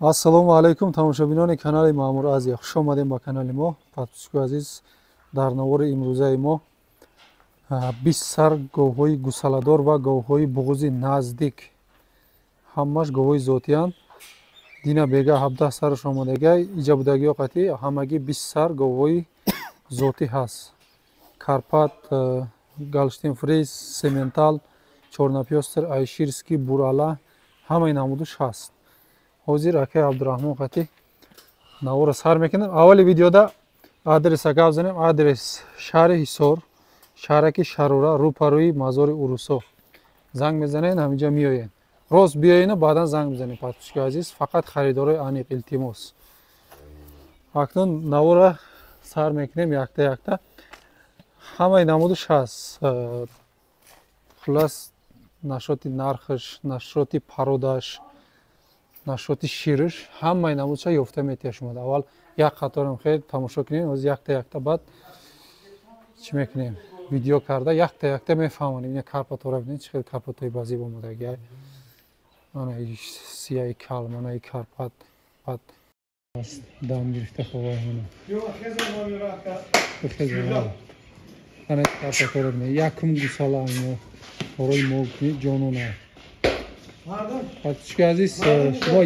Ассалому алайкум тамошобинони канали Маъмур Азия. Хуш омадем ба канали мо. Подписчикои азиз, дар навори имрӯзаи мо 20 сар говҳои гусаладор ва говҳои буғузи наздик. Ҳамаш говҳои зотиянд. Дина бега 17 сараш омадагай, иҷа будагиҳо қатъи ҳамагӣ 20 сар говҳои зотӣ ҳаст. Карпат, Галштин фриз, сементал, чорнапёстр, айширский, бурала ҳамаи намудуш ҳаст. Ҳозир акай Абдураҳмон қатъи навора сар мекунем. Аввали видеода адреса гап занем. Адрес шаҳри Ҳисор, шаҳраки Шарора, рӯпарӯи мазори Урусо. Занг мезанед, ҳаминҷа меоед. Рост биёену баъдан занг мезанем. Подписчикои азиз, фақат харидорои аниқ, илтимос. Акнун навора сар мекунем якта якта. Ҳамаи намудуш ҳаст. Хулас нашоти нархаш, нашоти пародаш, нашоти шириш, ҳамаи намудша ёфта метиҳад шумо. Аввал як қаторам хел тамошо кунем, ҳозир якта якта баъд чӣ мекунем? Видео карда якта якта мефаҳмонем. Ина карпатора бинед, чӣ хел карпатои базиб омадагиай. Ана сияи кал, мана и карпат, баъд дам гирифта ховай ана. Ана карпатора бинед, якум гусала ино ҳорои мо кунед ҷонона. Подписчики азиз, шумо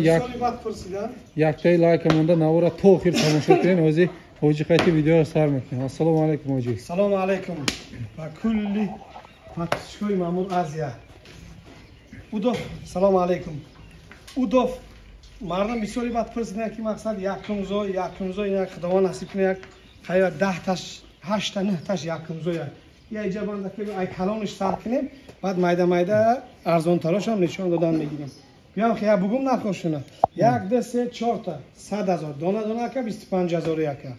яктаи лайка монда навора то охир тамошо кунед. Ҳозир ҳоҷи қайти видеоро сар мекунем. Ассалому алайкум ҳоҷи. Салому алайкум ба кулли подписчикои Маъмур Азия. Удов, салому алайкум. Удов, мардум бисёри бад пурсиданд ки мақсад якумзо, якумзо ина Худованд насиб кунад як хайр 10таш, 8та, 9таш якумзо як. Я иҷа банда ки ай калониш сар кунем, баъд майда майда арзонтарошам нишон додан мегирем. Биём ки я бугум нархошуна. 1 2 3 4 та 100 000 дона дона ака 25 000 ака.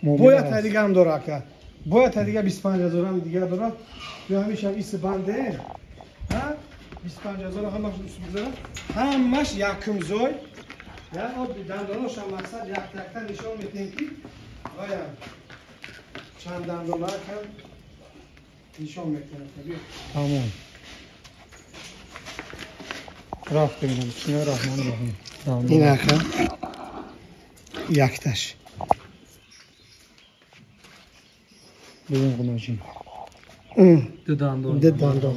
Бояд та дига ҳам дора ака. Бояд та дига 25 000 ҳам дига дора. Биё ҳамеша ис банде. Ҳа? 25 000 ҳамаш бизара. Ҳамаш якумзой. Я об дандоношам мақсад як якта нишон медиҳем ки вая чанд дандона ака нишон мекунам. Тамом. Рафтем инам. Бисмиллоҳи раҳмони раҳим. Ин ака якташ. Бибин ғуноҷин. Ду дандон. Ду дандон.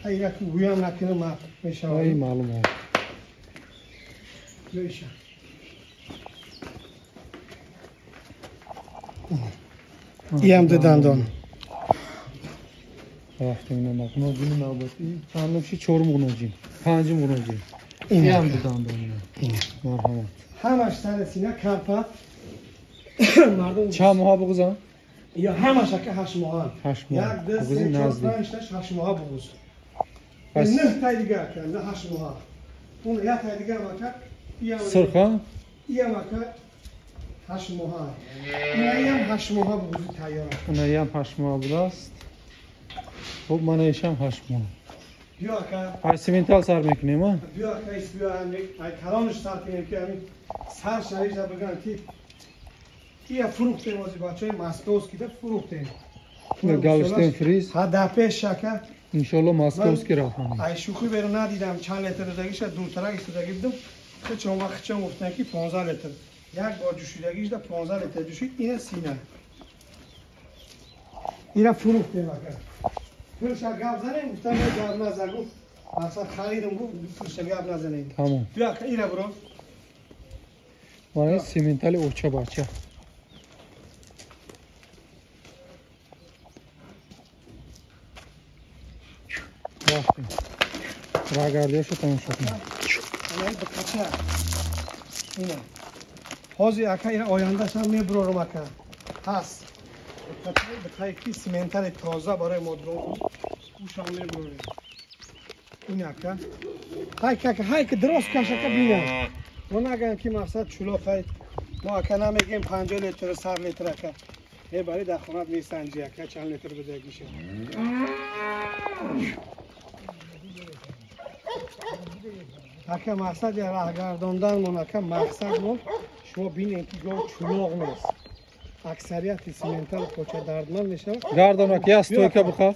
Ай як гӯям накунам мешавад. Ай маълум аст. Беша. Иам ду дандон. Рафтем инам ғуноҷини навбатӣ. Чандум ши? Чорум ғуноҷин. Панҷум ғуноҷин. Иам ду дандон. Марҳамат. Ҳамаш сари сина карпат. Мардум чанд моҳа буғузан? Я ҳамаш ака 8 моҳа. 8 моҳ. 1 2 3 4 5 6 8 моҳа буғуз. 9 тай дига ака, 8 моҳа. Он як тай дига ака. Сурха? Иам ака 8 моҳа. Инаям 8 моҳа буғузи тайёр аст. Инаям 8 моҳа будааст. Хуб, мана ишам 8 моҳ. Биё ака. Ай сементал сар мекунем, а? Биё ака, ис биё ай калониш сар кунем ки ҳамин сар шавиша бигӯям ки ия фурӯхтем ози бачаҳои московскида фурӯхтем. Галштин фриз. Ҳа дар пеш ака. Иншоалло московский рафтам. Ай шӯхӣ беру надидам чанд литр додагиша, дуртарак истодаги будам. Хичон вақт хичон гуфтанд ки 15 литр. Як бор ҷӯшидагиша 15 литр ҷӯшид, ина сина. Ина фурӯхтем ака. Пулша гап занем, гуфтам гап назан, гуфт мақсад харидам, гуфт пулша гап назанем. Тамом. Биё ака ира биро. Мана сементали оча бача. Рафтем. Рагардиашо тамошо кунем. Ана бақача. Ина. Ҳозир ака ира ояндашам мебурорам ака. Ҳаст. Бақача ки сементали тоза барои модрон ушам мебурорем. Ин ака. Ҳай ака, ҳай ки дроз каш ака бинам. Мо нагӯям ки мақсад чулоқ ҳай. Мо ака намегӯем 50 литр, 100 литр ака. Мебарӣ дар хонат месанҷӣ ака чанд литр будагиша. Ака мақсад раҳгардонданмон ака мақсадмон шумо бинед ки гов чулоқ нест. Аксарияти сементал поча дардманд мешавад. Гардон ака, як стойка бихар.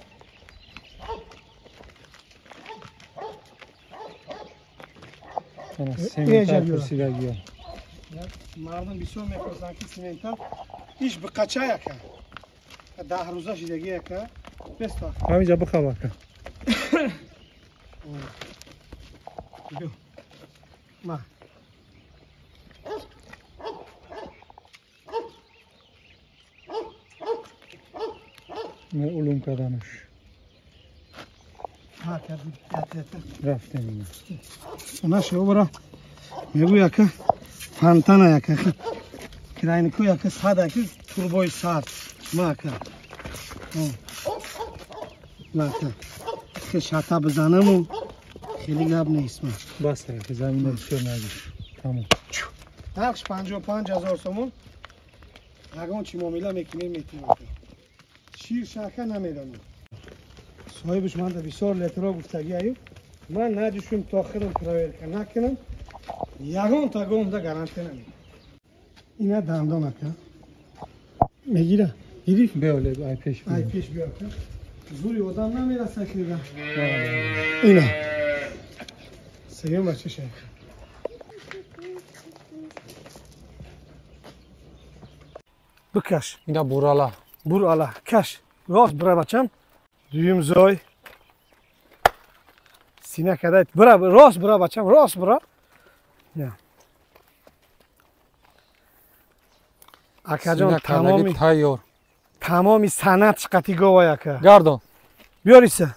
Сементал пурсидагиё. Мардум бисёр мепурсанд ки сементал иш биқача яка. 10 рӯза шидаги яка. Беста. Ҳаминҷа бихаб ака. Ма. Улум карданаш. Рафтем. Наша обра мегӯ яка фонтана яка крайнику яка сад яка турбои сад ма ака. Ма ака. Ки шата бизанаму хеле гап нест ма. Бас ака замина бисёр нагир. Тамом. Нархш 55 000 сомон. Ягон чи муомила мекунем метем ака. Шир шака намедонам. Соҳибаш манда бисёр летро гуфтагӣ аю. Ман наҷушум то худам проверка накунам. Ягон тагонда гарантия намедам. Ина дандон ака. Мегира? Гирифт? Биё ай пеш. Ай пеш биё ака. Зури одам намераса хида. Ина. Сеюм бача шайх. Бикаш. Ина бурала. Бурала. Каш. Рост бура бачам. Дуюм зой. Сина кадай. Бура, рост бура бачам, рост бура. Акаҷон тамоми тайёр. Тамоми санъатш қатӣ говай ака. Гардон. Биёриса.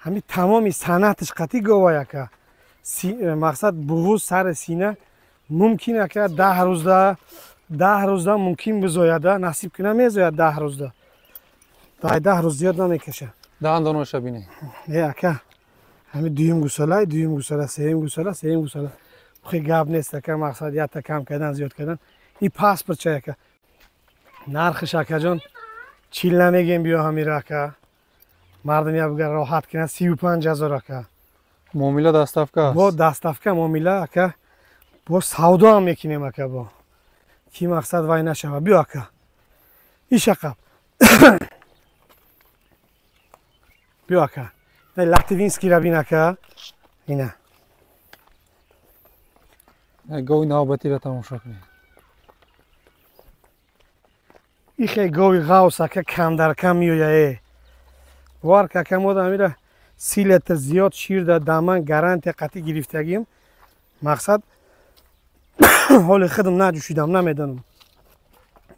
Ҳами тамоми санъатш қатӣ говай ака. Мақсад буғуз сари сина мумкин ака 10 рӯзда 10 рӯзда мумкин бизояда, насиб куна мезояд 10 рӯзда. Дай 10 рӯз зиёд намекаша. Дандоноша бинед. Э ака. Ҳами дуюм гусола, дуюм гусола, сеюм гусола, сеюм гусола. Хе гап нест ака, мақсад якта кам кардан, зиёд кардан. И паспорт ча ака. Нархиш акаҷон 40 намегем биё ҳамира ака. Мардум я бугар роҳат кунад 35 000 ака. Муомила доставка аст. Бо доставка муомила ака. Бо савдо ҳам мекунем ака бо. Ки мақсад вай нашава. Биё ака. Иш ака. Биё ака. Латвинский ра бин ака. Ина. Гови навбатиро тамошо кунед. Ихе гови ғавс ака кам дар кам меоя э. Бовар ка ака мода амира 30 литр зиёд шир да даман гарантия қатъӣ гирифтагим. Мақсад ҳоли худам наҷӯшидам, намедонам.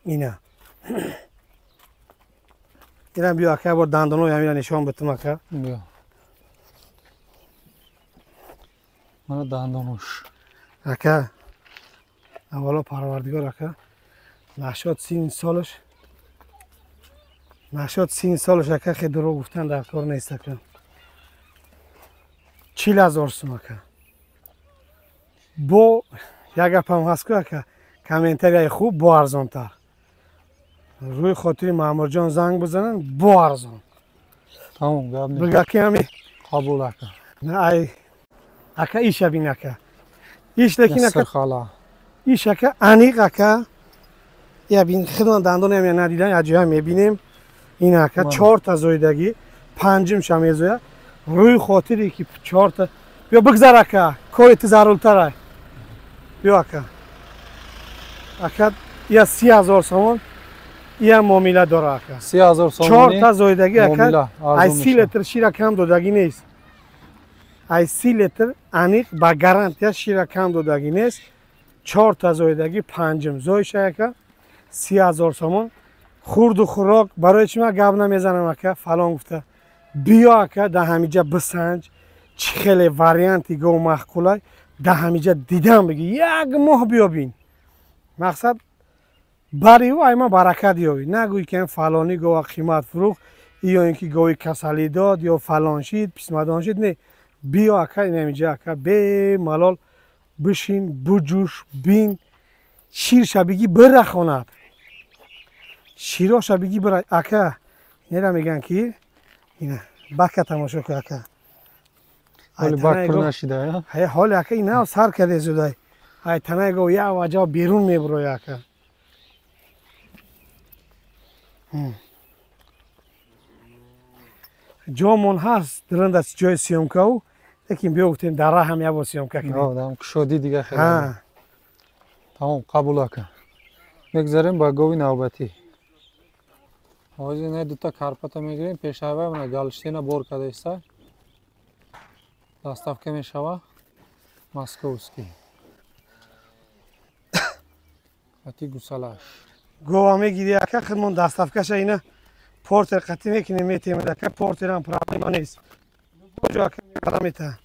Ина. Ина биё ака бор дандонои амира нишон битум ака. Биё. Мана дандонош. Ака. Аввало парвардигор ака. Нашод 30 солаш. Нашод 30 солаш ака хе дурӯғ гуфтан дар кор нест ака. 40 000 сум ака. Бо як гапам ҳаст ку ака, комментарияи хуб бо арзонтар. Рӯи хотири Маъмурҷон занг бизананд бо арзон. Тамом гап нест. Бига ки ҳами қабул ака. На ай ака иша бин ака. Иш лекин ака сирхала. Иш ака аниқ ака. Я бин худман дандонам я надидан, я ҷоя мебинем. Ин ака 4 та зоидагӣ, панҷумша мезоя. Рӯи хотире ки 4 та. Биё бигзар ака, кори ту заруртар. Биё ака. Ака я 30 000 сомон я муомила дора ака. 30 000 сомон. 4 та зоидагӣ ака. Ай 30 литр шира кам додагӣ нест. Ай 30 литр аниқ ба гарантия шира кам додагӣ нест. 4 та зоидагӣ, панҷум зоиша ака. 30 000 сомон. Хурду хӯрок барои чӣ ман гап намезанам ака фалон гуфта. Биё ака дар ҳамиҷа бисанҷ чӣ хеле варианти гов маъқулай дар ҳамиҷа дидан бигӣ як моҳ биё бин. Мақсад бари ӯ ай ман баракат ёбӣ. Нагӯй ки фалонӣ гова қимат фурӯхт ё ин ки гови касалӣ дод ё фалон шид писмадон шид. Не, биё ака ин ҳамиҷа ака бемалол бишин буҷӯш бин ширша бигӣ бирахонад. Широша бигӣ бира ака. Инера мегӯянд ки ина бака тамошо кун ака. Ҳоли бак пур нашида, ҳа? Ҳоли ака ина сар карде зудай. Ай танаи гов як ваҷа берун мебуроя ака. Ҷомон ҳаст диранда ҷои съёмкау, Лекин биё гуфтем дар раҳ ҳам як бор съёмка кунем. Дам кушодӣ дига хеле. Тамом, қабул ака. Мегзарем ба гови навбатӣ. Ҳозир ина дута карпата мегирем, пешавай мана галштена бор кардаиста. Доставка мешава московский. Қати гусалаш. Гова мегири ака, худмон доставкаша ина портер қати мекунем, метем ака, портерам проблема нест. Куҷо ака мебара мета.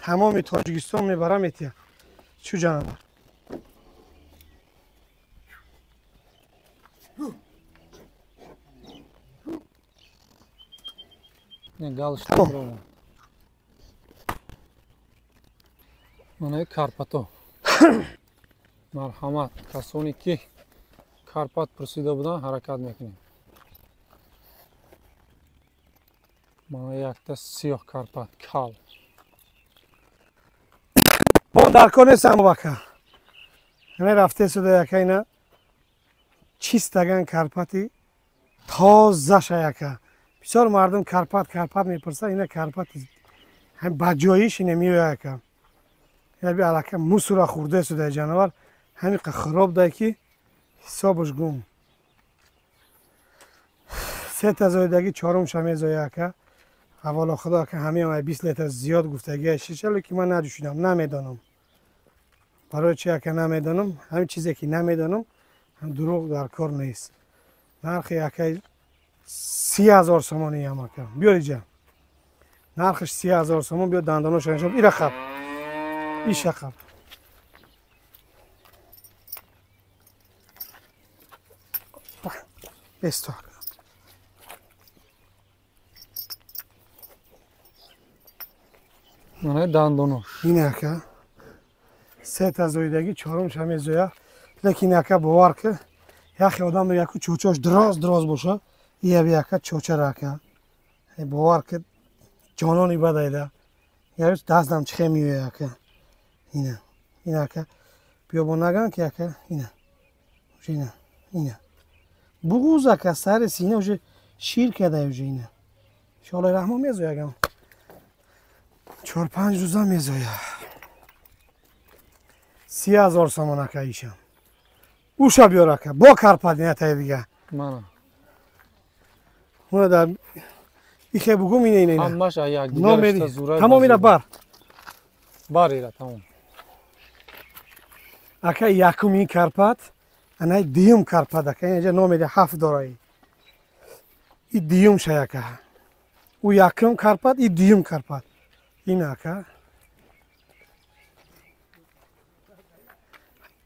Тамоми Тоҷикистон мебара метия. Чу ҷанавар. Не галштен. Мана карпато. Марҳамат, касоне ки карпат пурсида буданд, ҳаракат мекунем. Мана якта сиёҳ карпат, кал. Бо дар кор нестам бака. Ҳаме рафте суда яка ина чистаган карпати тозаша яка. Бисёр мардум карпат карпат мепурсад, ина карпати ҳам ба ҷоиш ина меояд яка. Ина би алака мусура хӯрда суда ҷанавар, ҳамиқа хироб дай ки ҳисобаш гум. Сета зоидаги чорумша мезоя ака. Аввало худо ака ҳамеам 20 литр зиёд гуфтагия шиша, лекин ман наҷӯшидам, намедонам. Барои чи ака намедонам? Ҳамин чизе ки намедонам, ҳам дурӯғ дар кор нест. Нархи ака 30,000 сомонӣ ям ака. Биёр иҷа. Нархиш 30,000 сомон, биё дандоноша нишон. Ира хаб. Иша хаб. Бесто. Мана дандонош. Ин ака. Сета зоидаги чорумша мезоя. Лекин ака бовар ки яхе одам яку чочош дроз дроз боша, ия би ака чочара ака. Бовар ки ҷонони бадайда. Ярус дастам чихе меоя ака. Ина. Ина ака. Биё бо наган ки ака ина. Уже ина. Ина. Буғуз ака сари сина уже шир кадай уже ина. Иншоаллоҳ раҳмон мезоя агам. 4-5 рӯза мезоя. 30,000 сомон ака ишам. Уша биёр ака, бо карпат ниятаи дига. Мана. Мона дар ихе бугум ина ина ина. Ҳамаш як дигарашта зурай. Тамом ира бар. Бар ира тамом. Ака якум ин карпат, анай дуюм карпат ака, инҷа номери 7 дораи. И дуюм шай ака. У якум карпат, и дуюм карпат. Ин ака.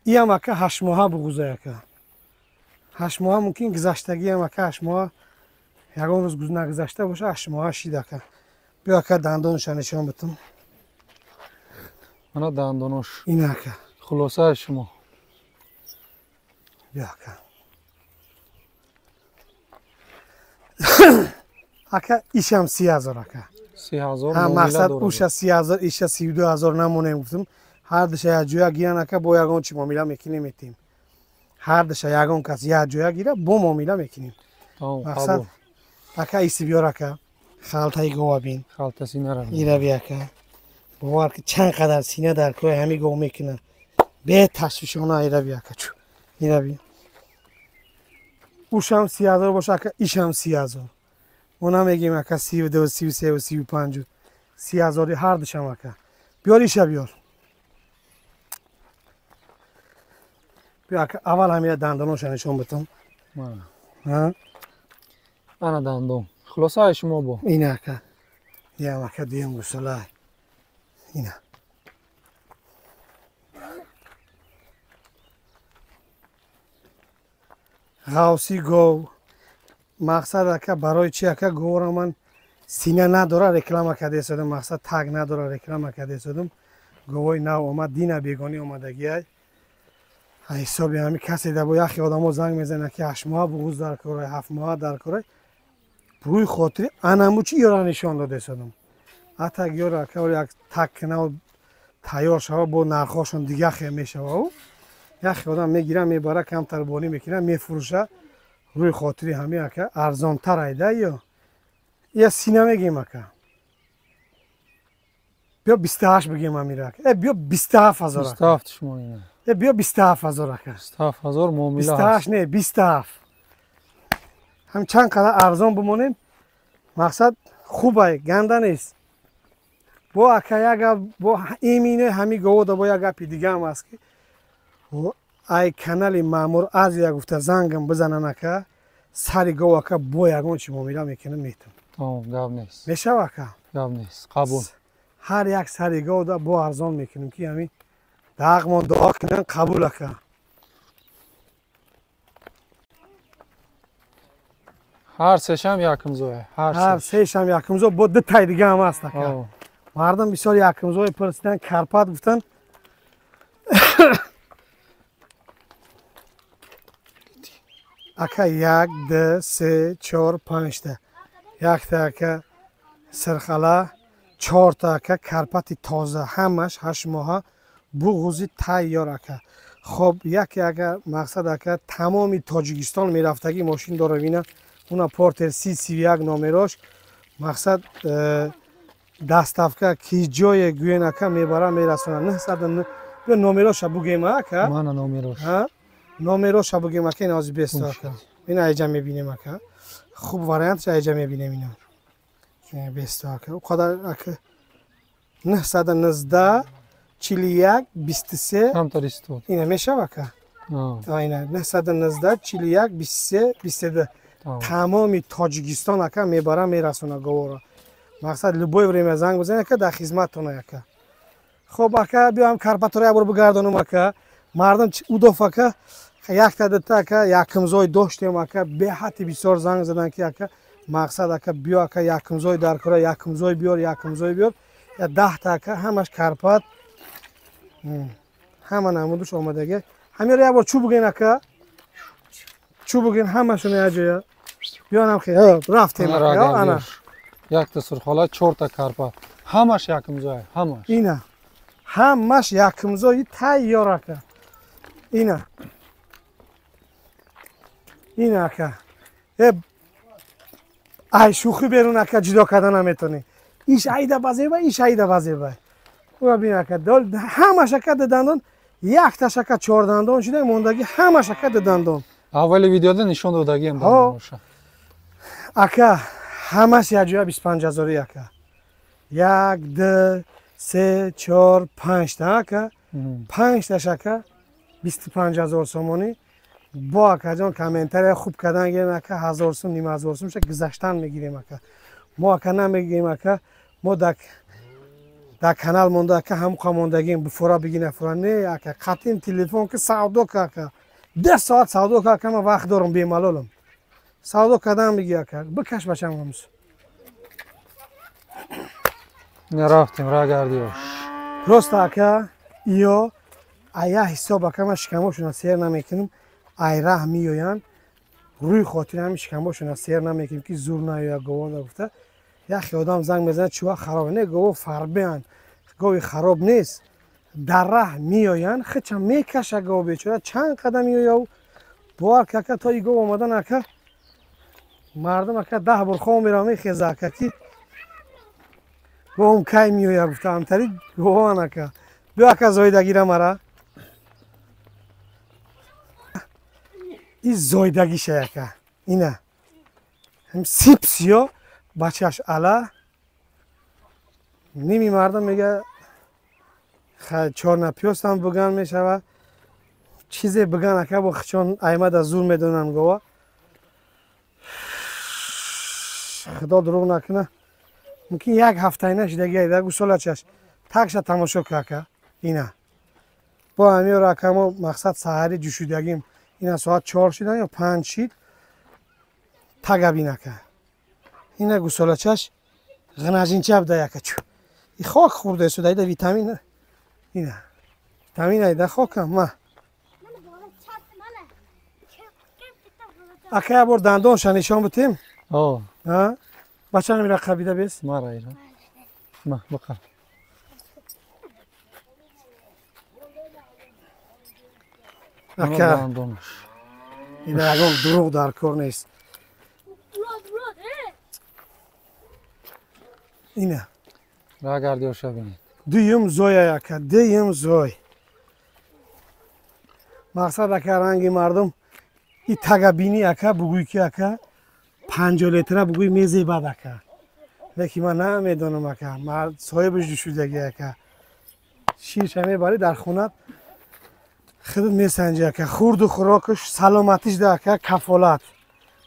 Иам ака 8 моҳа буғуза ака. 8 моҳа мумкин гузаштагиам ака 8 моҳа ягон рӯз нагузашта боша 8 моҳа шид ака. Биё ака дандоноша нишон битум. Мана дандонош. Ин ака. Хулосаи шумо. Биё ака. Ака ишам 30,000 ака. 30,000 мақсад уша 30,000 иша 32,000 намонем гуфтум. Ҳар душа як ҷоя гиран ака, бо ягон чи муомила мекунем метем. Ҳар душа ягон кас як ҷоя гира, бо муомила мекунем. Мақсад ака иси биёр ака, халтаи гова бин. Халта синара. Ира би ака. Бовар ки чанд қадар сина дар кӯи ҳами гов мекунад. Бе ташвишона ира би ака чу. Ира би. Ушам 30,000 боша ака, ишам 30,000. Мо намегем ака 32, 33, 35. 30,000 ҳар душам ака. Биёр иша биёр. Биё ака, аввал ҳамира дандоноша нишон битам. Ана дандон. Хулосаи шумо бо. Ина ака. Иам ака дуюм гусала. Ина. Ғавси гов. Мақсад ака барои чи ака говро ман сина надора реклама карда истодам, мақсад таг надора реклама карда истодам. Говои нав омад, дина бегонӣ омадагиай. Ҳисоби ҳами касе да бо яхе одамо занг мезанад ки 8 моҳа буғуз дар корай, 7 моҳа дар корай. Рӯи хотири анаму чи ёра нишон дода истодам. Атак ёра ака як таг кунав тайёр шава, бо нархҳошон дига хе мешава. Яхе одам мегира, мебара, камтар бонӣ мекунад, мефурӯша. Рӯи хотири ҳами ака арзонтар айда ё. Я сина мегем ака. Биё 28 бигем амира. Биё 27 000. 27 шумо ина. Биё 27 000 ака. 27 000 муомила. 28 не, 27. Ҳам чанд қадар арзон бимонем, мақсад хубай, ганда нест. Бо ака як гап, бо имине ҳами говода бо як гапи дигаам аст ки ай канали Маъмур Азия гуфта зангам бизанан ака, сари гов ака бо ягон чи муомила мекунам, метам. Тамом, гап нест. Мешава ака? Гап нест, қабул. Ҳар як сари говда бо арзон мекунем ки ҳами дағмон дуо кунан, қабул ака. Ҳар сешам якумзое. Ҳар сешам якумзо, бо ду тай дига ҳам аст ака. Мардум бисёр якумзое пурсидан, Карпат гуфтан. Ака, як, ду, се, чор, панҷта. Якта ака сирхала, чорта ака Карпати тоза, ҳамаш 8 моҳа, буғузи тайёр ака. Хоб, яке ака мақсад ака тамоми Тоҷикистон мерафтагӣ мошин дора, вина уна Портер 3031 номерош, мақсад доставка ки ҷое гӯен ака мебара мерасона. Нҳсад биё номероша бугем ака. Мана номерош. Номероша бугем ака, ин ҳозир бесто ака. Ина айҷа мебинем ака. Хуб вариантша айҷа мебинем ина. Бесто ака. О қадар ака 919 41 23. Камтар истод. Ина мешава ака? Ина 919 41 23 22. Тамоми Тоҷикистон ака мебара мерасона говора. Мақсад любое время занг бизанед ака, дар хизматтона ака. Хоб ака, биёам Карпатора як бор бигардонам ака. Мардум удоф ака, якта дута ака якумзой доштем ака, беҳадди бисёр занг задан ки ака мақсад ака биё ака якумзой дар кора, якумзой биёр, якумзой биёр. Я 10та ака, ҳамаш Карпат, ҳама намудуш омадаги. Ҳамеро як бор чӯ буген ака, чӯ буген ҳамашон як ҷоя биёнам. Рафтем ана. Якта сурхола, чорта Карпат, ҳамаш якумзой, ҳамаш. Ина ҳамаш якумзои тайёр ака. Ина ина ака, ай шӯхӣ берун ака, ҷудо карда наметонӣ. Иш айда базеба, иш айда базеба. Ура бин ака, ҳамаш ака дудандон, якташ ака чордандон шуда мондагӣ, ҳамаш ака дудандон. Аввали видеода нишон додагием. Ака, ҳамаш якҷоя 25 000 ака. Як, ду, се, чор, панҷта ака, панҷташ ака 25 000 сомонӣ. Бо акаҷон комментария хуб кардан гирем ака, 1000 сум, 500 сум ша гузаштан мегирем ака. Мо ака намегирем ака, мо дар канал монда ака, ҳамқа мондагим буфора биги нафура не ака. Қатъин телефон ки савдо ка ака, 10 соат савдо ка ака, ман вақт дорам, бемалолам, савдо кардан биги ака, бикаш бачам ҳамс. Рафтем рагардиёш. Просто ака, ё ая ҳисоб ака, ман шикамошона сер намекунам, ай раҳ меоянд, рӯи хотири ҳами шикамошона сер намекунем ки зур наояд говонда гуфта. Яхе одам занг мезанад, чува хароб не, гово фарбеанд, гови хароб нест, дар раҳ меоянд, хича мекаша гов бечора, чанд қадам меояв. Бовар ки ака, то и гов омадан ака, мардум ака 10 бор хоб мерава, мехеза ака ки говм кай меоя гуфта, ҳамтари гован ака. Биё ака, зоидагира мара, и зоидагиша ака, ина сипсиё бачаш ала. Ними мардум мега чорнапёстам буган мешава, чизе буган ака, бо хичон аймада зур медонанд гова. Худо дурӯғ накуна, мумкин як ҳафтаина шидаги айда гусолачаш такша тамошо ка ака. Ина бо ҳамиёро ака мо мақсад саҳари ҷӯшидагим, ина соат 4 шидан ё 5 шид, тага бин ака, ина гусолачаш ғнажинча буда яка, чу и хок хӯрда ида, витамин, ина витамин айда хокам ма ака. Як бор дандонша нишон бутем. Бача намира қабида бес. Мара ира ма бақа. Ака, ина ягон дурӯғ дар кор нест. Ина рагардиёша бинед. Дуюм зоя ака, дуюм зой. Мақсад ака ранги мардум и тагабини ака бугӯй ки ака 50 литра бугӯй мезебад ака. Лекин ман намедонам ака, соҳибаш шудаги ака. Ширша мебарӣ дар хонат худат месанҷи ака. Хурду хӯрокаш саломатиш да ака кафолат.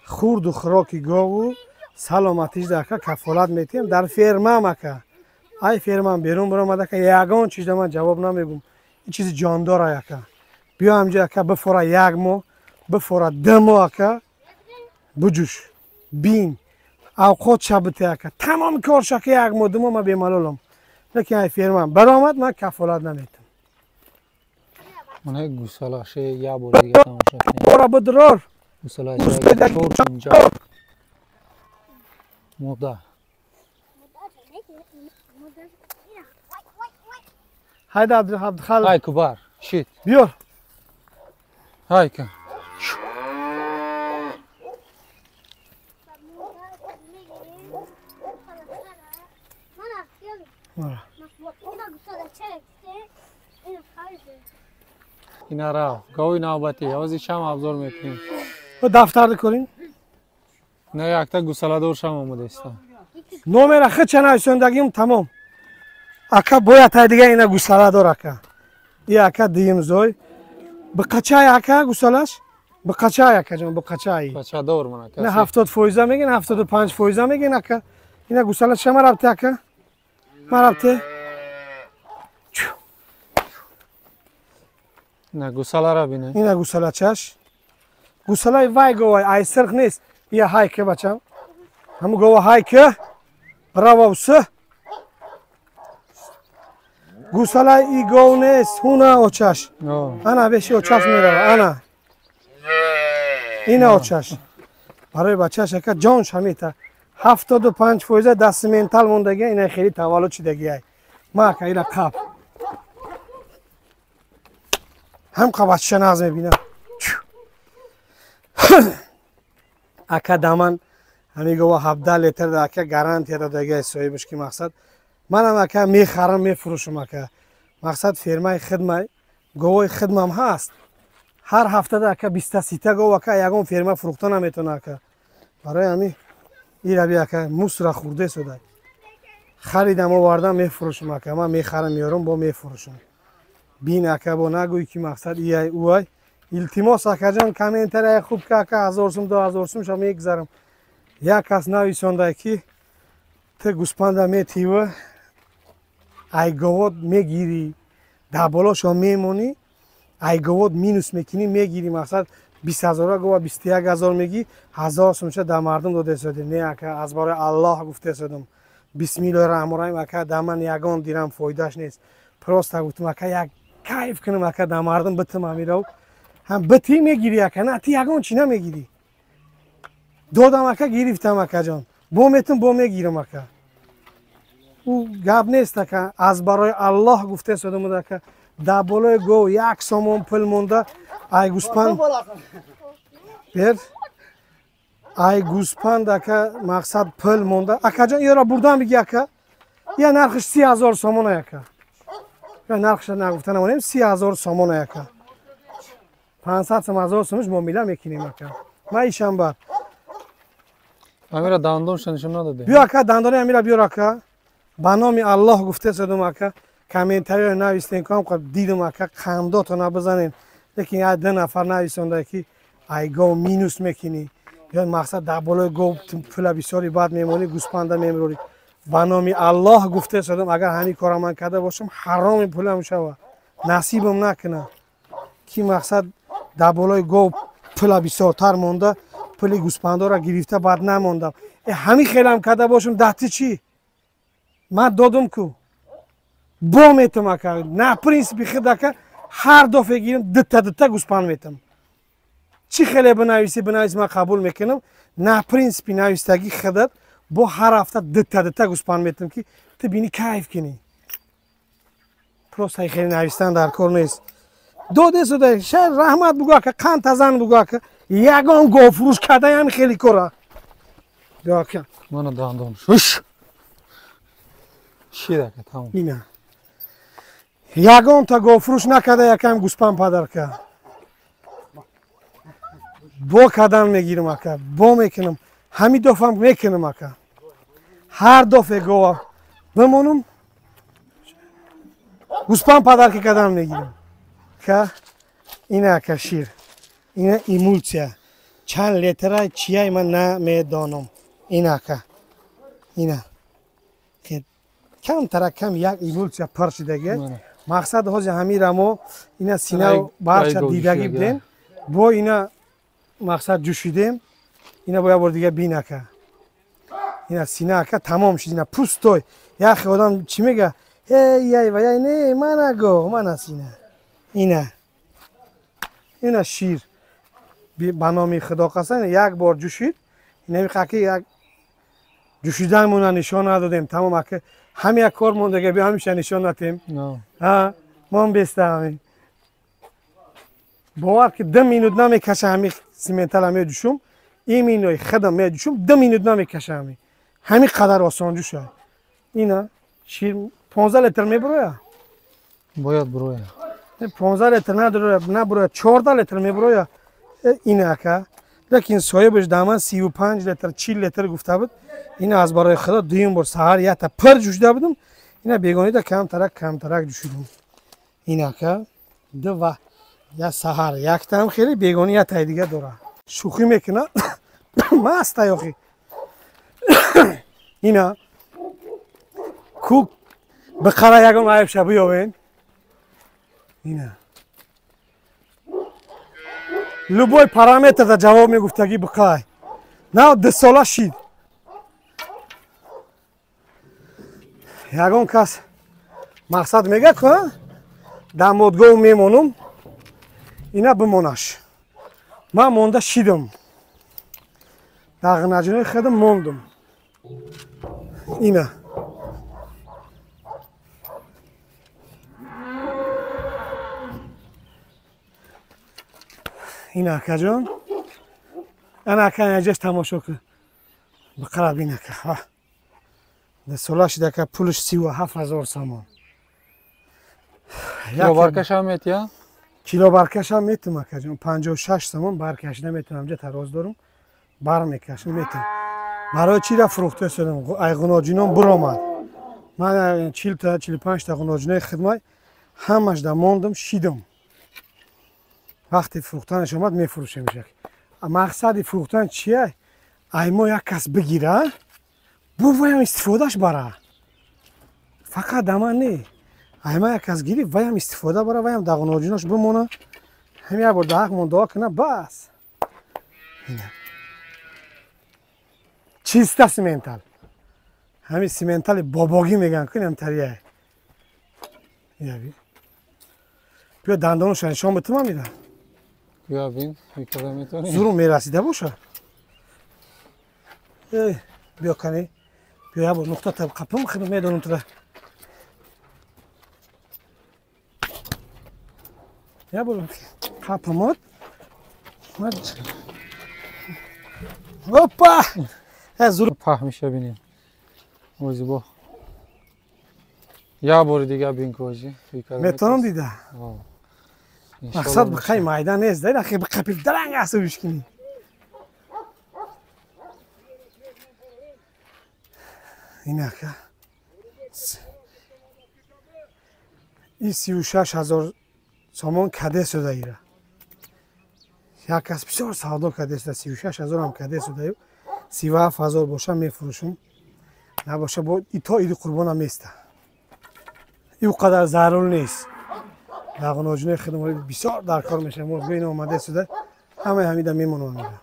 Хурду хӯроки гову саломатиш да ака кафолат метиҳем дар фермам ака. Ай фермам берун баромад ака, ягон чиз да ман ҷавоб намегум. Ин чизи ҷондора ака. Биё ҳамҷо ака бифора як моҳ, бифора 2 моҳ ака, буҷӯш, бин, авқот шабите ака. Тамоми корш ака 1 моҳ, 2 моҳ ман бемалолам. Лекин ай фермам баромад ман кафолат наметам. Мана гусалаше як бор дига тамошо кунем. Бора бидрор. Гусалаше 450. Мода. Хайда Абдухалиқ. Ай кубар, шит. Биёр. Ҳайка. Ина рафт. Гови навбатӣ. Ҳозир шам абзор мекунем. Дафтар кунем? Не, якта гусаладор шам омода иста. Номера хича нависондагим тамом. Ака бояд тай дига ина гусаладор ака. И ака дуюм зой. Биқачай ака гусалаш? Биқачай ака ҷон, биқачай. Бачадор ман ака. На 70% мегин, 75% мегин ака. Ина гусалаш шама рафте ака. Ма рафте. На гусалара бине. Ина гусалачаш. Гусалай вай говай, ай сирх нест. Ия ҳайке бачам. Ҳаму гова ҳайке. Браво уса. Гусалай и гов нест, ҳуна очаш. Ана беши очаш мерава, ана. Ина очаш. Барои бачаш ака ҷон шамита. 75% даст ментал мондагия, ина хеле таваллуд шудагия. Ма ака ира қап. Ҳам қабатша нағз мебинам. Ака даман ҳами гова 17 литр да ака гарантия додагия соҳибаш ки мақсад манам ака мехарам мефурӯшам ака. Мақсад фермаи хидмай, говои хидмам ҳаст. Ҳар ҳафтада ака 20-30 гов ака ягон ферма фурӯхта наметавона ака. Барои ҳами ираби ака мусра хӯрде шуда. Харидам овардам мефурӯшам ака. Ман мехарам меорам бо мефурӯшам. Бин ака бо нагӯй ки мақсад иай уай. Илтимос акаҷон комментария хуб ка ака 1000 сум 2000 сум ша мегзарам. Як кас нависонда ки ту гӯспанда метива ай говод мегирӣ, дар болошо мемонӣ, ай говод минус мекунӣ мегирӣ. Мақсад 20 000 гова 21 000 мегӣ, 1000 сумша дар мардум дода содем. Не ака, аз барои Аллоҳ гуфта содам. Бисмиллоҳи раҳмони раҳим ака, дар ман ягон дирам фоидааш нест. Просто гуфтам ака як кайф кунам ака, дар мардум битам амирав. Ҳам битӣ мегирӣ ака, на ти ягон чӣ намегирӣ. Додам ака, гирифтам акаҷон. Бо метум бо мегирам ака. Ӯ гап нест ака, аз барои Аллоҳ гуфта содам ака. Дар болои гов 1 сомон пул монда, ай гӯспанд бер, ай гӯспанд ака мақсад пул монда. Акаҷон ёра бурдам биги ака. Я нархш 30 000 сомон ака. Я нархша нагуфта намонем, 30 000 сомон ака. 500 000 сомаш муомила мекунем ака. Ма ишам бар. Амира дандонша нишон надоде. Биё ака, дандони Амира биёр ака. Ба номи Аллоҳ гуфта содам ака. Комментариё навистен кам дидам ака, қандото набизанем. Лекин як ду нафар нависонда ки ай гов минус мекунӣ. Ё мақсад дар болои гов пула бисёри бад мемонӣ, гӯспанда мемрорӣ. Ба номи Аллоҳ гуфта содам, агар ҳамин кора ман карда бошам, ҳароми пулам шава. Насибам накуна. Ки мақсад дар болои гов пула бисёртар монда, пули гӯспандора гирифта бад намондам. Ҳамин хелам карда бошам, дати чӣ? Ман додум ку. Бо метам ака, на принсипи худ ака, ҳар дафъа гирам дитта гӯспанд метам. Чӣ хеле бинависӣ, бинависӣ ман қабул мекунам. На принсипи навистагӣ худат бо ҳар ҳафта дитта гӯспанд метам ки ту бини кайф кунӣ. Просто хеле навистан дар кор нест. Доде сода, шай раҳмат бугӯ ака, қанд тазан бугӯ ака. Ягон говфурӯш кардаям хеле кора. Биё ака. Мана дандон. Шуш. Шир ака, тамом. Ина. Ягонта говфурӯш накарда якам гӯспанд падарка. Бо кадан мегирам ака, бо мекунам. Ҳами дофам мекунам ака. Ҳар дофе гова бимонам, гӯспанд падарка кадан мегирам. Ка ина ака шир. Ина эмулсия. Чанд литра чияй ман намедонам. Ина ака. Ина. Камтара кам як эмулсия пур шидаги. Мақсад ҳозир ҳамира мо ина сина барча дидагӣ будем. Бо ина мақсад ҷӯшидем. Ина бо як бор дига бин ака. Ина сина ака тамом шид. Ина пустой. Яхе одам чӣ мега? Эй яй ва яй не, мана го, мана сина. Ина. Ина шир. Ба номи Худо қасам як бор ҷӯшид. Ина михаки як ҷӯшиданмона нишон надодем. Тамом ака ҳам як кор мондага би ҳамеша нишон натем. Ҳа, мон беста ҳамин. Бовар ки 2 минут намекаша ҳами симентала меҷӯшум. Иминои худам меҷӯшум, 2 минут намекаша ҳами. Ҳами қадар осон ҷӯша. Ина шир 15 литр мебуроя? Бояд буроя. 15 литр надуроя, набуроя, 14 литр мебуроя. Ина ака. Лекин соҳибаш даман 35 литр, 40 литр гуфта буд. Ина аз барои Худо дуюм бор саҳар якта пур ҷӯшида будам. Ина бегонида камтарак камтарак ҷӯшидам. Ина ака ду ва я саҳар яктаам хеле бегони яктаи дига дора. Шӯхӣ мекунад. Маста ёхи. Ина ку биқара ягон айбша биёвен. Ина любой параметр да ҷавоб мегуфтагӣ биқай. На 2 сола шид. Ягон кас мақсад мега ку дамодгоҳ мемонум, ина бимонаш. Ман монда шидам. Дар ғинаҷинои худам мондум. Ина. Ина акаҷон. Ана ака аҷаш тамошо кун. Биқара бин ака. 2 сола шида ака пулаш 37,000 сомон. Кило баркашам метия? Кило баркашам метум акаҷон. 56 сомон баркашида метунам, ҷа тароз дорум. Бар мекашам метум. Барои чира фурӯхта шудам? Ай ғуноҷинон буромад. Ман 40 та 45 та ғуноҷинои хидмат ҳамаш да мондум, шидам. Вақти фурӯхтанаш омад мефурӯшем шак. Мақсади фурӯхтан чия? Ай мо як кас бигира, бу ваям истифодаш бара. Фақат дама не. Ай ма як кас гирифт, ваям истифода бара, ваям дар ғуноҷинош бимона. Ҳам як бор дар ҳақмон дуо куна, бас. Ина. Чиста симентал. Ҳамин симентали бобогӣ меган ку инам тария. Яби. Биё дандонашро нишон битумам ира. Биё бин, мекарда метавонӣ. Зурум мерасида боша. Эй, биё кани. Биё як бор нуқта қапам, худам медонам тура. Як бор қапамот. Опа! Зур паҳмиша бинем. Ози бо. Як бори дига бин ку ози. Метавонам дида. Мақсад биқай майда нест, да ахи биқапи даранг аст бишкини. Ин ака. И 36,000 сомон каде шуда ира. Як кас бисёр савдо каде шуда, 36,000 ҳам каде шуда. 37,000 боша мефурӯшум. Набоша бо то иди қурбонам места. Ин қадар зарур нест. Дар ғуноҷинои худам бисёр дар кор мешавам. Мо бин омада шуда, ҳамаи ҳамида мемонам.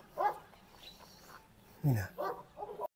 Ина.